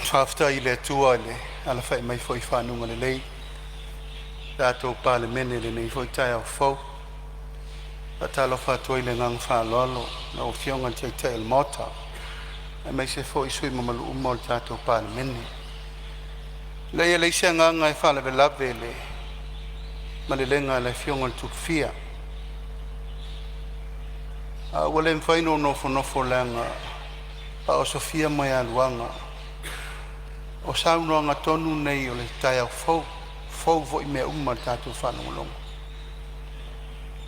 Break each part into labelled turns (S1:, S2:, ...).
S1: Faafetai i le Atua i le alafai mai foi i faguga lelei o le tatou Palemene i lenei foi taeao fou. E faatalofa atu ai i le agaga faaaloalo i lau Afioga i le Taitai o le Maota aemaise foi sui usufono mamalu uma o le tatou Palemene. E leai se agaga e faalavelave i le malelega a le Afioga i le Tupufia, ae ua le mafai ona ou nofonofo leaga ua osofia mayaluaga o saunoaga tonu nei o le taeao fou, e fou foi mea uma i le tatou faalogologo,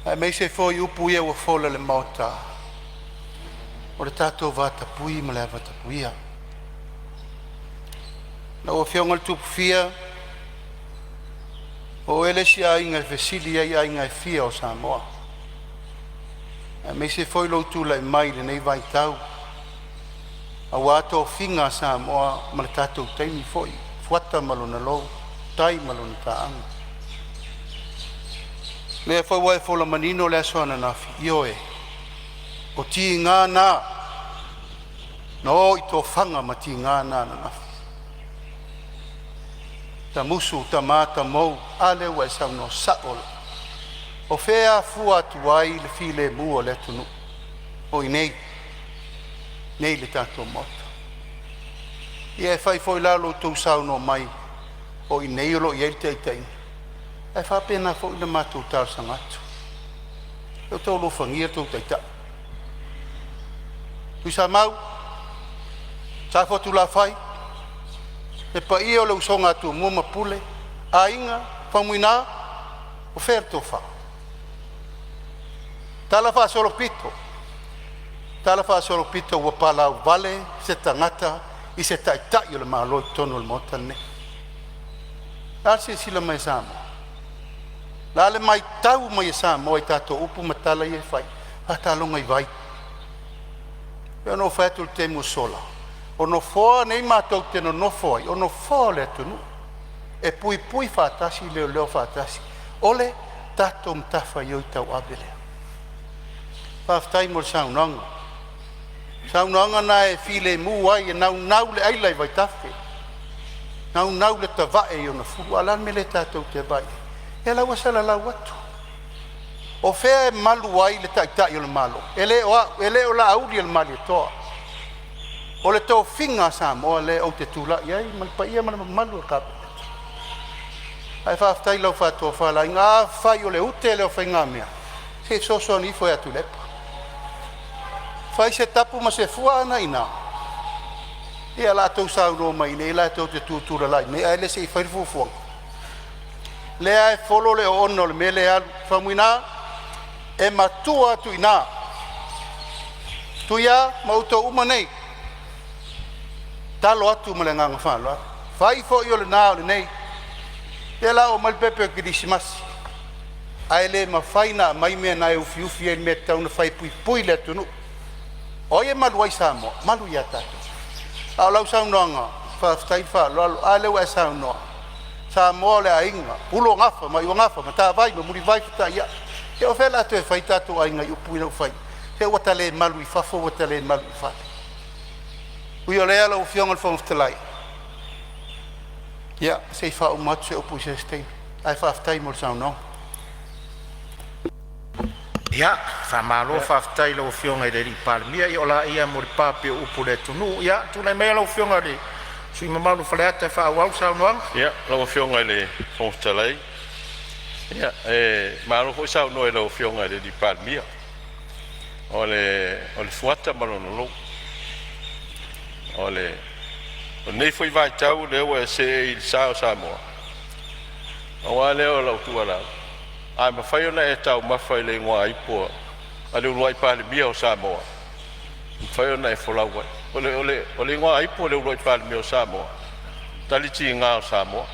S1: aemaise foi upu ia ua fola i le Maota, o le tatou vatapuia ma le avatapuia. Lau Afioga i le Tupufia, o oe le isi aiga e fesili ai aiga e fia o Samoa, aemaise foi lou tulai mai i lenei vaitau aua tofiga a Samoa ma le tatou taimi foi, Fuata ma lona lou, tai ma lona taaga. O lea foi ua e fola manino le aso ananafi, ioe, o tiga na na o i tofaga ma tiga na ananafi, Tamusu, tama, tamou, a lea ua e saunoa sao lava. O fea e afua atu ai le filemu o le atunuu? O i inei i le tatou Maota. Ia e fai foi la lo outou saunoa mai o i inei o lo o i ai le taitaiga, ae faapena foi ona matou talosaga atu, ia outou alofagia lo outou Taitai. Tuisamau, Safotulafai, le paia o le usoga a Tumua ma Pule, Aiga, Faumuina, o fea le tofa? Talafaasolopito, talafaasolopito ua palauvale se tagata i se Taitai o le Malo i totonu o le Maota lenei. O le a le silasila mai a Samoa? O le a le matau mai a Samoa i tatou upu ma tala ia e fai? Faataloga i vai. E pei ona ou fai atu i le taimi ua sola, o nofoa nei matou te nonofo ai, o nofoa o le atunuu, e puipui faatasi, leoleo faatasi. O le tatou matafaioi tauave lea. Faafetai mo le saunoaga. O saunoaga na e filemu ai, e naunau le aila i vaitafe, naunau le tavae i ona fulu. A o le a le mea lea tatou te vaai i ai? Ia la ua salalau atu. O fea e malu ai le Taitai o le Malo? E le o au, e le o Laaulialemalietoa, o le tofiga a Samoa lea ou te tulai ai ma le paia ma le mamalu o le Kapeneta. Ae faafetai i lau faatofalaiga. Afai o le ute lea o faigamea, se i fesoasoani ifo ia Tuilaepa, fai se tapu ma se fua a na e i ina. Ia o le a outou saunoa mai i inei la tou te tutulala'i mai ae le se i fai le fuafuaga. Lea e folo le oona o le mea lea e alu, Faumuina, e matua atu i ina. Tuia ma outou uma nei, talo atu ma le agaga faaaloalo. Fai foi o lena o lenei, ia o le a oo mai le pepe o le Kerisimasi, ae le mafai ona aumai mea na e ufiufi ai le mea e tatau ona fai e puipui le atunuu. O ai e malu ai Samoa? E malu ia tatou. A o lau saunoaga, faafetai le faaaloalo. A lea ua e saunoa, Samoa o le aiga, Pulu o Gafa ma Maiuagafa, Matavai ma Mulivai fetaiai. Ia o fea o le a toe fai tatou aiga i upu ia ua fai? Se ua ta le malu i fafo ua ta le malu i fale. Ui o lea lau Afioga i le Fofoga Fetalai, ia se i faauma atu se upu i se isi taimi, ae faafetai mo le saunoaga. Ia, faamalo faafetai i lau Afioga i le Palemia, ia o laia mo le pape o upu i le atunuu. Ia tulai maia lau Afioga i le sui usufono mamalu o Faleata e faaauau le saunoaga.
S2: Ia, lau Afioga i le Fofoga Fetalai, ia e malo foi saunoa i lau Afioga i le Palemia. O le fuata ma lona lou. O lenei foi vaitau o lea ua e seei i le sa o Samoa, pau lava lea o lau tuualalo, a mafai ona e taumafa i le igoaipu a le uluai Palemia o Samoa, e mafai ona e folau ai. O le igoaipu a le uluai Palemia o Samoa, Talitiga o Samoa,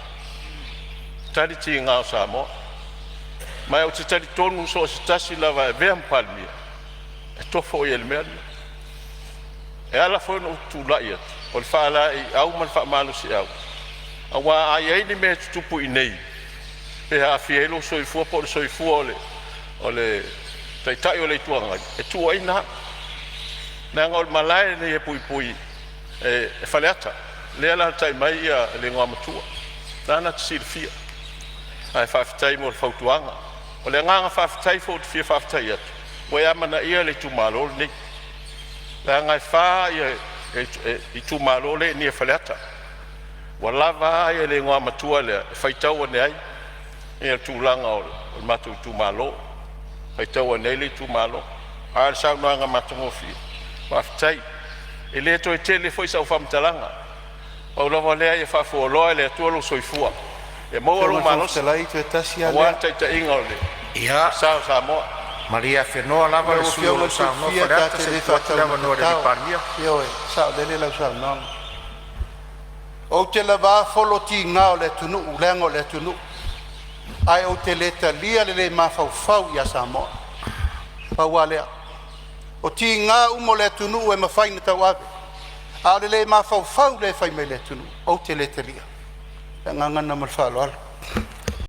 S2: Talitiga o Samoa. Ma ou te talitonu so o se tasi lava e avea ma Palemia, e tofo o ia i le mea lena. E ala foi ona ou tulai atu, o le faalaeiau ma le faamalosiau aua a i ai ni mea e tutupu i inei pe aafia ai lou soifua po o le soifua o le Taitai o le Itu Agai, e tuuaina au, leaga o le malae lenei e puipui e Faleata. Lea e alaalatai mai le Igoamatua, lena na te silafia. Ae faafetai mo le fautuaga. O le agaga faafetai foi ou te fia faafetai atu, ua e amanaia le itumalo lenei, leaga e fa itumalo lea e i inei i Faleata. Ua lava a le Igoamatua lea e faitau ane ai le tulaga o le matou itumalo, faitau ane ai le itumalo. A o le saunoaga matagofie, faafetai. E le toe tele foi sau faamatalaga, pau lava lea ia faafualoa e le Atua lou soifua ia maua
S1: Afioga
S2: lou
S1: i le Fofoga
S2: malosi
S1: Fetalai, toe tasi lava
S2: aua
S1: lea.
S2: le taitaiga o le sa o Samoa.
S3: Malie afenoa lava
S1: Lau
S3: le sui usufono o
S1: Afioga
S3: lo
S1: i
S3: o
S1: le
S3: saunoa
S1: Silafia, ta
S3: Faleata
S1: te
S3: se
S1: le
S3: i tuu atu le avanoa i le
S1: faataumatatao.
S3: Palemia.
S1: Ioe, e saolele lau saunoaga. Ou te lava folo tiga o le atunuu leaga o le atunuu, ae ou te le talia le le mafaufau ia Samoa. Pau lava lea. O tiga uma o le atunuu e mafai ona tauave, a o le le mafaufau lea e fai mai le atunuu, ou te le talia. Ma le agaga lena ma le faaaloalo.